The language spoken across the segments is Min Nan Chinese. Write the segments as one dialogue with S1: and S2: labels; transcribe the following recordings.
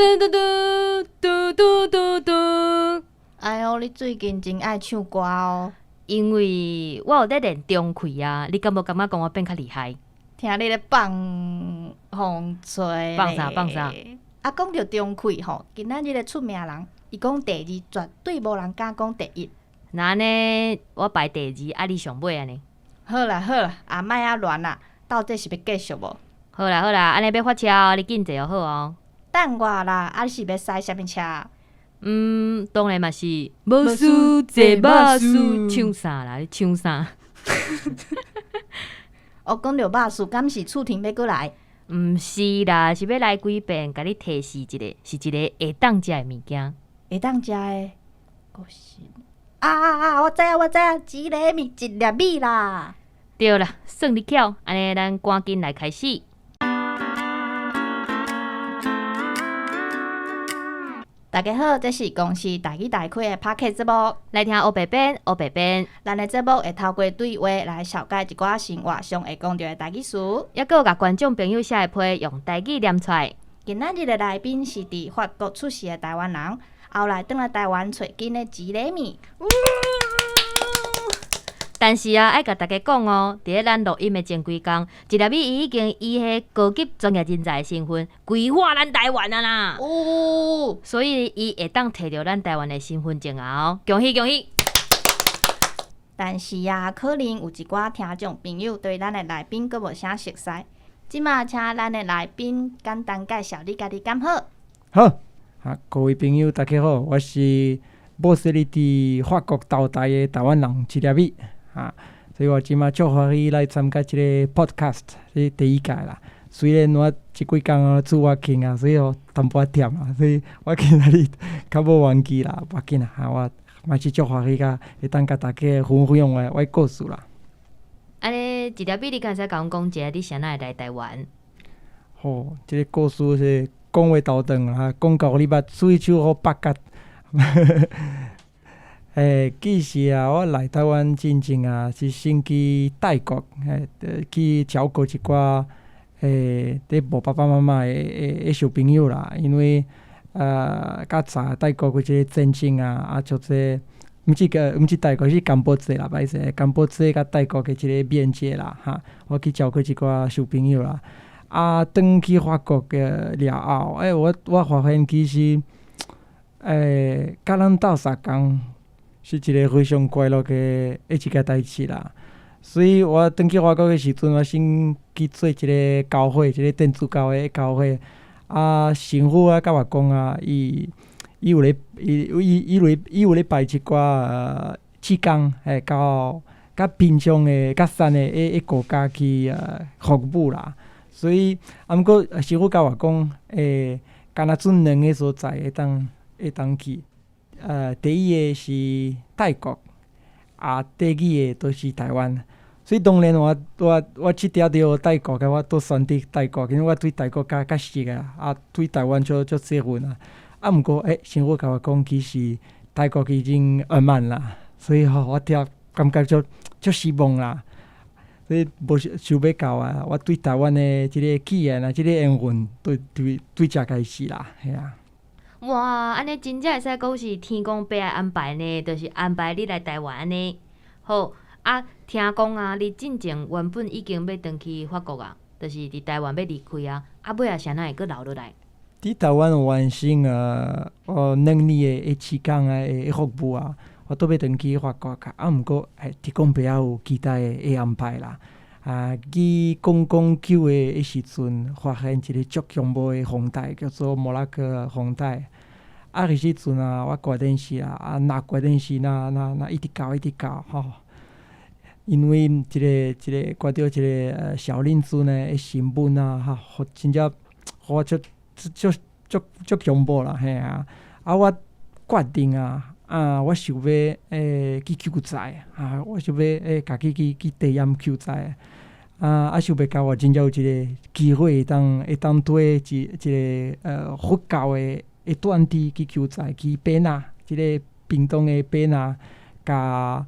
S1: 噔噔噔嘟嘟嘟嘟。
S2: 哎喲，你最近真愛唱歌哦。
S1: 因為我有咧練中氣啊，你敢無感覺講我變較厲害？
S2: 聽你咧放風吹。
S1: 放啥放啥？
S2: 啊，講著中氣吼，今仔日的出名人，伊講第二，絕對無人敢講第一。
S1: 那按呢，我排第二，啊你上尾按呢？
S2: 好啦好啦，啊莫遐亂啦，到底是欲繼續無？
S1: 好啦好啦，按呢欲發車哦，你緊坐好哦。
S2: 等我啦，啊你是欲駛啥物車？
S1: 嗯，當然嘛是無輸坐馬師，唱啥啦？你唱啥？
S2: 哦，講著肉絲，敢是厝婷欲閣來？
S1: 毋是啦，是欲來幾遍，共你提示一下，是一个會當食的物件。
S2: 會當食的，閣是啊啊啊！我知影，我知影，一个米一粒米啦。
S1: 對啦，算你巧，按呢咱趕緊來開始。
S2: 大家好，這是公視台語台開的 Podcast 節目，
S1: 來聽烏白編，烏白編。
S2: 咱的節目會透過對話來紹介一寡生活上會講著的台語詞，
S1: 猶閣有共觀眾朋友寫的批用台語念出來。
S2: 今仔日的來賓是佇法國出世的台灣人，後來轉來台灣揣根的吉雷米。
S1: 但是啊，愛共大家講哦，佇咧咱錄音的前幾工，一粒米伊已經以彼高級專業人才的身份歸化咱台灣啊啦！
S2: 哦，
S1: 所以伊會當提著咱台灣的身份證啊！哦，恭喜恭喜！
S2: 但是啊，可能有一寡聽眾朋友對咱的來賓閣無啥熟似，這馬請咱的來賓簡單介紹你家己敢好？
S3: 好，啊，各位朋友大家好，我是無細膩佇法國頭大的台灣人一粒米。啊，所以我這馬足歡喜來參加這个 podcast，這第一屆啦。雖然我這幾工厝我輕啊，所以吼淡薄仔忝啊，所以我今仔日較無元氣啦，無要緊啦，啊，我嘛是足歡喜甲會當共大家分享我的故事啦。
S1: 按呢，一粒米你敢會使共阮講一下，你是按怎會來台灣？
S3: 吼，這个故事是講話頭長啊，講到你捌水手予縛結。欸，其實啊，我來台灣進前啊，是先去泰國，欸，去照顧一寡欸，佇無爸爸媽媽的的小朋友啦。因為啊，較早泰國有一個戰爭啊，啊，足濟，毋是個，毋是泰國，是柬埔寨啦，歹勢，柬埔寨佮泰國的一個邊界啦，哈，我去照顧一寡小朋友啦。啊，轉去法國的了後，欸，我發現其實，欸，佮咱鬥相共。是一个非常快樂的一個代誌啦。所以我轉去法國的時陣，我先去做一个教會，一个天主教的教會。啊，神父啊，佮我講啊，伊伊有咧，伊伊伊有咧，伊有咧排一寡志工，嘿，到較貧窮的、較散的的國家去服務啦。所以，啊，毋過神父佮我講，欸，敢若賰兩个所在會當去。第一个是泰國，啊，第二个就是台灣。所以當然我我我佚佗著泰國的，我都選擇泰國，因為我對泰國較較熟啊，啊，對台灣足足細份啊。啊，毋過欸，神父共我講，其實泰國已經額滿啦，所以吼，我聽感覺足足失望啦。所以無想欲到啊，我對台灣的這个起源啊，這个緣分，對對對遮開始啦，嘿啊。
S1: 哇，按呢真正會使講是天公伯的安排呢，就是安排你來台灣按呢。好，啊，聽講啊，你進前原本已經欲轉去法國啊，就是佇台灣欲離開啊，啊尾仔是按怎會閣留落來？
S3: 佇台灣完成啊，哦2年的時間啊的服務啊，我都欲轉去法國較，啊，毋過欸，天公伯猶有其他的安排啦。啊，佇009的時陣，發現一个足恐怖的風台，叫做莫拉克風台。啊，彼時陣啊，我掛電視啊，啊，若掛電視，若若若一直到一直到吼。因為一个一个看著一个小林村的新聞啊，吼，真正予我足足足足恐怖啦，嘿啊！啊，我決定啊，啊，我想欲去救災啊，我想欲家己去去體驗救災啊，啊，想袂到我真正有一个機會會當綴一一个佛教的的團體去救災，去白那，這个屏東的白那，佮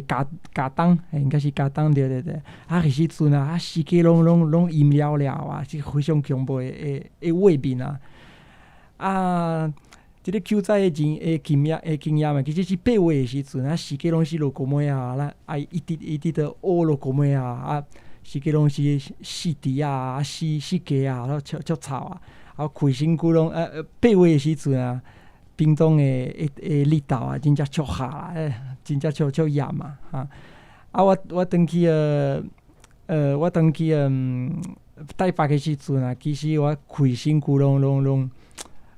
S3: 佳佳冬，應該是佳冬對對對。啊，彼時陣啊，啊，四界攏攏攏陰了了啊，是非常恐怖的的畫面啊。啊，這个搝載的經驗啊，其實是8月的時陣啊，時間攏是落雨尾啊，咱愛一直一直都烏落雨尾啊，啊，時間攏是死豬啊，死死雞啊，攏足足臭啊，啊，規身軀攏8月的時陣啊，屏東的日頭啊，真正足熱啦，真正足足炎啊，哈！啊，我轉去台北的時陣啊，其實我規身軀攏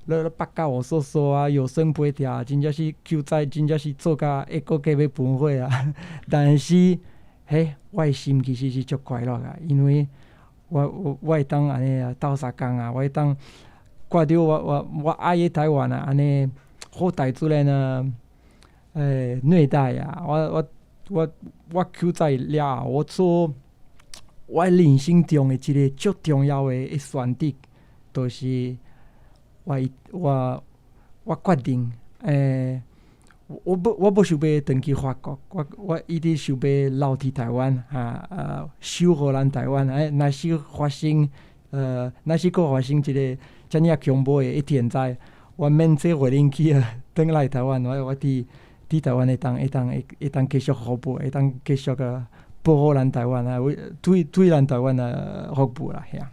S3: 腹甲烏趖趖啊，腰酸背痛，真正是搝載，真正是做甲會閣計欲噴火啊！但是，彼我的心其實是足快樂啊，因為我會當按呢啊鬥相共啊，我會當看著我愛的台灣啊，按呢好大自然啊，虐待啊！我搝載了後，我做我人生中的一個足重要的選擇，就是我決定，我無想欲轉去法國，我一直想欲留佇台灣，哈，守護咱台灣。若是閣發生一個遮爾仔恐怖的天災，我免坐無人機啊，轉來台灣，我佇台灣會當繼續服務，會當繼續啊保護咱台灣啊，為對咱台灣啊服務啦，遐。
S1: 哇！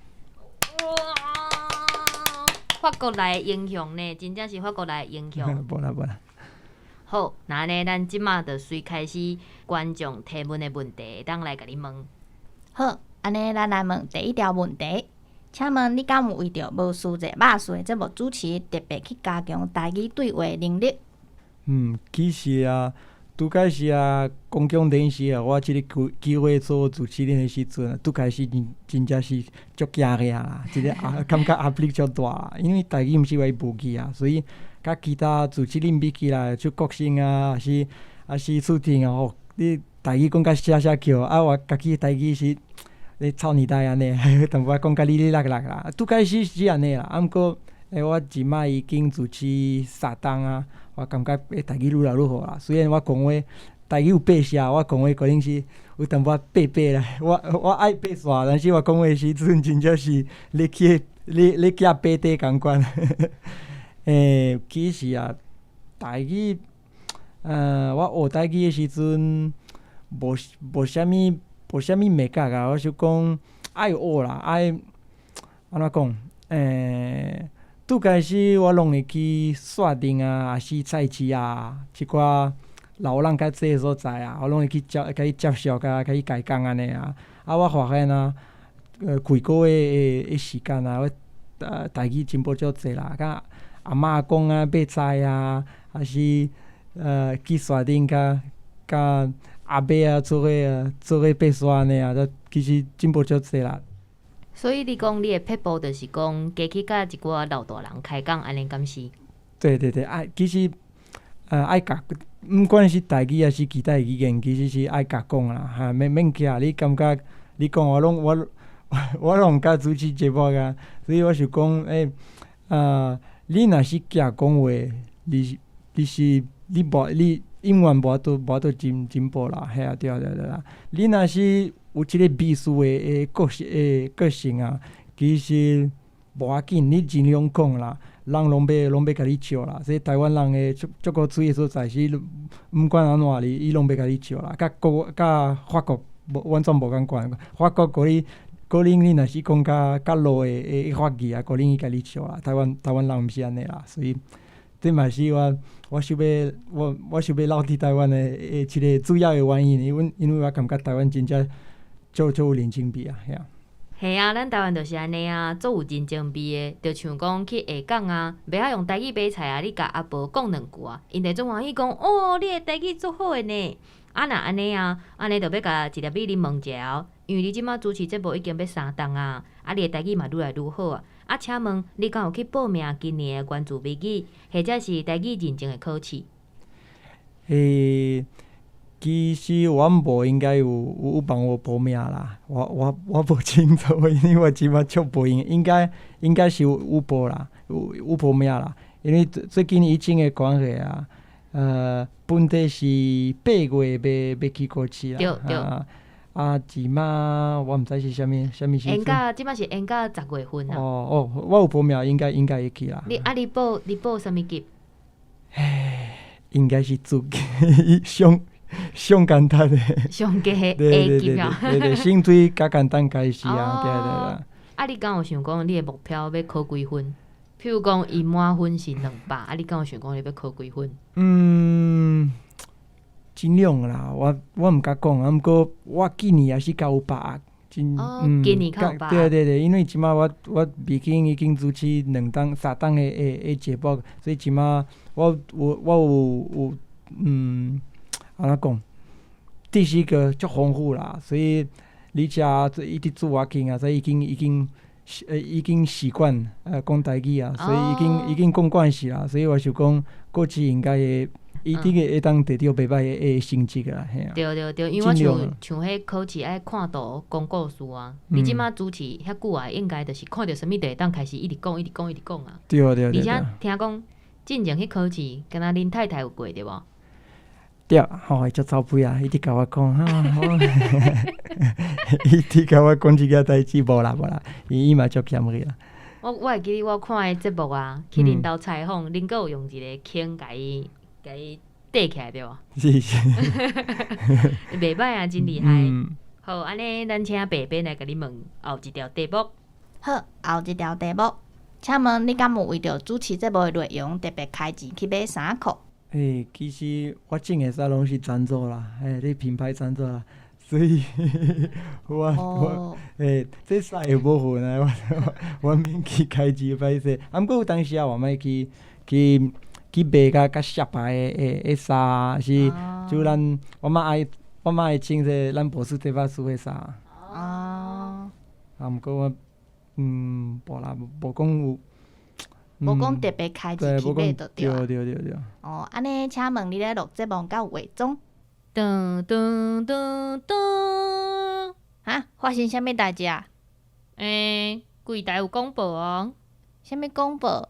S1: 法國來的英雄呢，真正是法國來的英雄。
S3: 無啦無啦。
S1: 好，那按呢，咱這馬就隨開始觀眾提問的問題，會當來共你問。
S2: 好，按呢，咱來問第一條問題。請問你敢有為著無輸熱肉絲的節目主持，特別去加強台語對話能力？
S3: 嗯，其實啊，拄開始啊，公共電視啊，我這个機會做主持人的時陣，拄開始真正是足驚的啊，這个啊，感覺壓力足大，因為台語毋是我的母語啊，所以佮其他主持人比起來，像國姓啊，抑是出庭啊吼，你台語講甲聲聲叫，啊，我家己台語是咧臭奶奶按呢，淡薄仔講甲哩哩落落啦。拄開始是按呢啦，啊，毋過我這擺已經主持3冬啊，我感覺台語愈來愈好啦。雖然我講話台語有白線，我講話可能是有淡薄仔白白啦。我愛白線，但是我講話時陣真正是咧去咧寄白底仝款。其實啊，台語，我學台語的時陣，無啥物眉角啊。我想講愛學啦，愛按怎講？拄開始我攏會去山頂啊，抑是菜市啊，這寡老人較濟的所在啊，我攏會去接，共伊接觸啊，共伊開講按呢啊。啊，我發現啊，開個月的時間啊，我台語進步足濟啦，佮阿嬤講啊，買菜啊，抑是去山頂佮阿伯啊做伙爬山按呢啊，其實進步足濟啦。
S1: 所以你講你的撇步就是講，加去佮一寡老大人開講，按呢敢是？
S3: 對對對，啊，其實愛共，毋管是台語抑是其他的語言，其實是愛共講啦，哈，免驚。你感覺你講我攏敢主持節目啊，所以我想講，你若是驚講話，你永遠無法度進步啦，嘿啊，對啊對對啦。你若是有這个秘書的個性啊，其實無要緊，你盡量講啦，人攏欲共你笑啦。所以台灣人的足足古錐的所在是，毋管按怎伊攏欲共你笑啦。佮法國無完全無仝款，法國可能你若是講較落的法語啊，可能伊共你笑啦。台灣人毋是按呢啦，所以這嘛是我想欲留佇台灣的一個主要的原因，因為我感覺台灣真正足足有人情味啊，遐。
S1: 嘿啊，咱台灣就是按呢啊，足有人情味的，就像講去下港啊，袂曉用台語買菜啊，你共阿婆講兩句啊，𪜶就足歡喜講，哦，你的台語足好的呢。啊，若按呢啊，按呢就欲共一粒米你問一下哦，因為你這馬主持節目已經欲3冬啊，啊，你的台語嘛愈來愈好啊。啊，請問你敢有去報名今年的原住民語，或者是台語認證的考試？
S3: 其實我無應該有幫我報名啦，我無清楚，因為我這馬足無閒，應該是有報啦，有報名啦，因為最近疫情的關係啊，本底是8月欲去考試啦，啊，啊，這馬我毋知是啥物啥物時
S1: 延
S3: 陣。
S1: 到這馬是延到10月份啊。
S3: 哦哦，我有報名，應該會去啦。
S1: 你啊，你報啥物級？
S3: 應該是初級上上簡單的。
S1: 上低的
S3: 對
S1: A 級啊。
S3: 對對對對，先對較簡單開始啊，對對對。
S1: 啊，你敢有想講你的目標欲考幾分？譬如講，伊滿分是200，啊，你敢有想講你欲考幾分？
S3: 嗯，盡量啦，我毋敢講，啊，毋過我今年也是較有把握，真
S1: 哦，今年較有把握。
S3: 對對對，因為這馬我已經主持2檔、3檔的節目，所以這馬我有按怎講，知識閣足豐富啦，所以而且一直做我經啊，所以已經習慣講台語啊，所以已經講慣勢啦，所以我想講過去應該會一定會當得著袂䆀的成績啦，嘿啊。
S1: 對對對，因為我像像彼考試愛看圖講故事啊，你這馬主持遐久啊，應該就是看著啥物就會當開始一直講一直講一直講啊。
S3: 對對對。
S1: 而且聽講進前彼考試，敢若恁太太有過對無？
S3: 對，吼，伊足臭屁啊！伊直共我講，哈，伊直共我講這個代誌，無啦無啦，伊嘛足謙虛啦。
S1: 我會記得我看彼節目啊，去恁兜採訪，恁閣有用一個鉗共伊綴起來對無？
S3: 是是。
S1: 袂䆀啊，真厲害。好，按呢，咱請白編來共你問後一條題目。
S2: 好，後一條題目，請問你敢有為著主持節目的內容特別開錢去買衫褲？
S3: 欸，其實我穿的衫攏是贊助啦，欸，咧品牌贊助啦，所以我欸，這衫的部分啊，我免去開錢歹勢。啊，毋過有當時啊，我嘛去買較較瀉牌的衫，是就咱我嘛愛穿這咱博士這把書的衫。
S2: 哦。
S3: 啊，毋過我無啦，無講有。
S2: 無講特別開錢去買就對啊。
S3: 對對對對。
S2: 哦，按呢，請問你咧錄節目敢有化妝？
S1: 噔噔噔噔。
S2: 哈？發生啥物代誌啊？
S1: 欸，櫃台有廣播哦。
S2: 啥物廣播？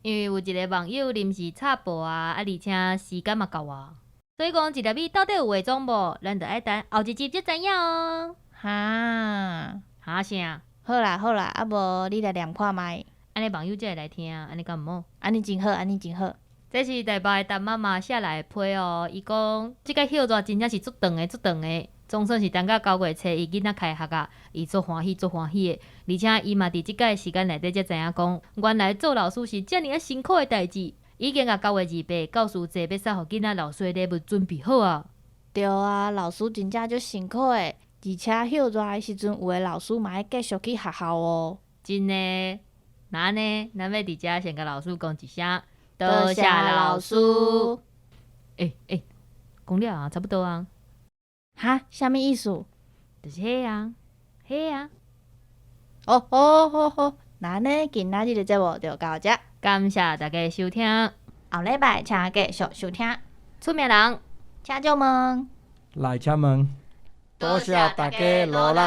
S1: 因為有一個網友臨時插播啊，啊，而且時間嘛到啊，所以講一粒米到底有化妝無？咱就愛等後一集才知影哦。
S2: 哈？
S1: 哈啥？
S2: 好啦好啦，啊無你來念看覓。
S1: 按呢網友才會來聽，按呢敢毋好？
S2: 按呢真好，按呢真好。
S1: 這是台北的陳媽媽寫來的批哦，伊講這個歇熱真正是足長的，足長的，總算是等到9月初一囡仔開學啊，伊足歡喜，足歡喜的。而且伊嘛佇這個時間內底才知影講，原來做老師是遮爾仔辛苦的代誌，已經共9月28教師節欲送予囡仔老師的禮物準備好啊。
S2: 對啊，老師真正足辛苦的，而且歇熱的時陣，有的老師嘛愛繼續去學校哦。
S1: 真的。那按呢，咱欲佇遮先共老師講一聲，
S2: 多謝老師。
S1: 欸欸，講了啊，差不多啊。
S2: 哈？啥物意思？
S1: 就是彼啊，彼啊。
S2: 哦好好好，那按呢，今仔日的節目就到遮。
S1: 感謝大家收聽。
S2: 後禮拜請繼續收聽。
S1: 出名人，
S2: 請就問。
S3: 來請問。多謝大家努力。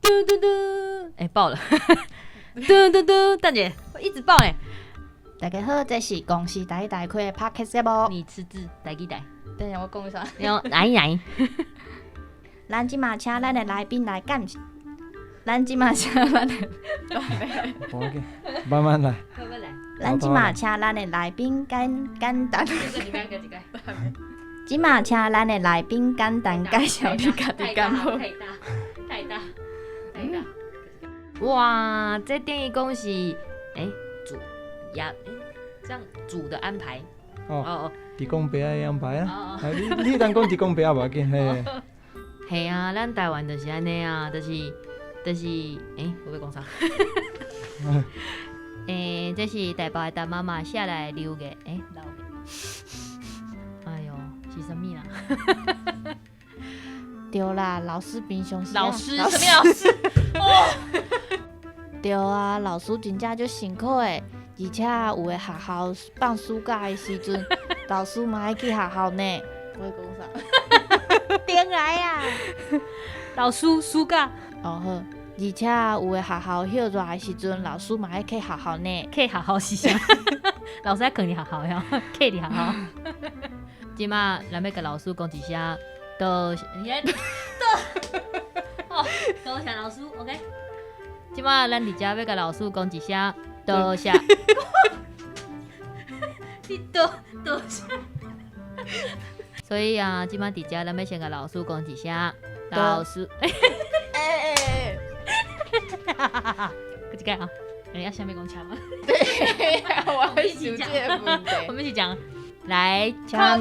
S1: 嘟嘟嘟，欸，爆了！嘟嘟嘟，蛋姐，我一直爆欸。
S2: 大家好，這是公視台語台開的 Podcast 節目。
S1: 你吃字，台語台。
S2: 等下我講啥？
S1: 來來。
S2: 咱這馬請咱的來賓來感謝。咱這馬請咱的。
S3: 慢慢來。
S1: 慢慢來。
S2: 咱這馬請咱的來賓簡簡單。這馬請咱的來賓簡單介紹你家己敢好？
S1: 太大，太大。哇，這等於講是，欸，主呀，這樣主的安排。
S3: 哦哦，地公伯的安排啊。你當講地公伯也無要緊嘿。
S1: 嘿啊，咱台灣就是按呢啊，就是，欸，我欲講啥？欸，這是台北的陳媽媽寫來留言，欸，留言。哎喲，是啥物啦？
S2: 對啦，老師平常時
S1: 老師，啥物老師？
S2: 對啊，老師真正足辛苦的，而且有的學校放暑假的時陣，老師嘛愛去學校呢。我欲講啥？
S1: 定來啊！老師暑假。
S2: 哦好，而且有的學校歇熱的時陣，老師嘛愛去學校呢。
S1: 去學校是啥？老師愛囥佇學校喲，去佇學校。這馬咱欲共老師講一聲多謝，多，哦，多謝老師，OK。這馬咱佇遮欲共老師講一聲多謝。你多多謝。所以啊，這馬佇遮咱欲先共老師講一聲，老師。
S2: 欸欸。
S1: 閣一擺啊！欸，啊，啥物講車嗎？
S2: 對，我還想這個問題。
S1: 我們一起講，來，
S2: 請問。